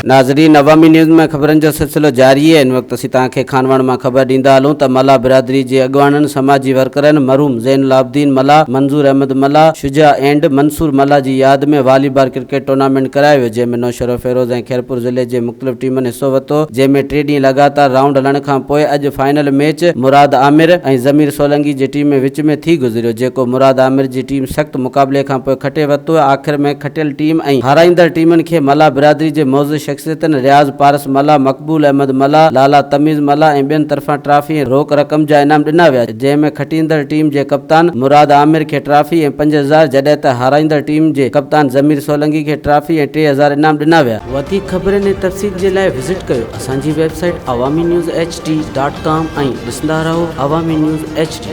ناظرين عوامي نيوز ۾ خبرن جو سلسلو جاري آهي هن وقت اسين توهان کي خانواهڻ مان خبر ڏيندا هلون ته ملاح برادري جي اڳواڻن سماجي ورڪرن مرحوم زين العابدين ملاح، منظور احمد ملاح، شجاع اينڊ منصور ملاح جي ياد ۾ والي بال ڪرڪيٽ ٽورنامينٽ ڪرايو ويو جنهن ۾ نوشهروفيروز ۽ خيرپور ضلعي جي مختلف ٽيمن حصو ورتو جنهن ۾ ٽي ڏينهن لڳاتار رائونڊ هلڻ کان پوء اڄ فائنل ميچ مراد عامر ۽ ضمير سولنگي جي ٽيم وچ ۾ ٿي گذريو جيڪو مراد عامر جي ٽيم سخت مقابلي کان پوء کٽي ورتو آخر ۾ کٽيل ٽيم ۽ هارائيندڙ ٽيمن کي ملاح برادري جي معزز شخصيتن رياض پارس ملاح، مقبول احمد ملاح، لالا تميز ملاح ۽ ٻين طرفان ٽرافي ۽ روڪ رقم جا انعام ڏنا ويا، جنهن ۾ کٽيندڙ ٽيم جي ڪپتان مراد عامر کي ٽرافي ۽ 5000 جڏهن ته هارائيندڙ ٽيم جي ڪپتان ضمير سولنگي کي ٽرافي ۽ 3000 انعام ڏنا ويا. وڌيڪ خبرن ۽ تفصيل جي لاء وزٽ ڪيو اسان جي website Awami news H D dot com ۽ ڏسندا رهو عوامي نيوز ايڇ ڊي.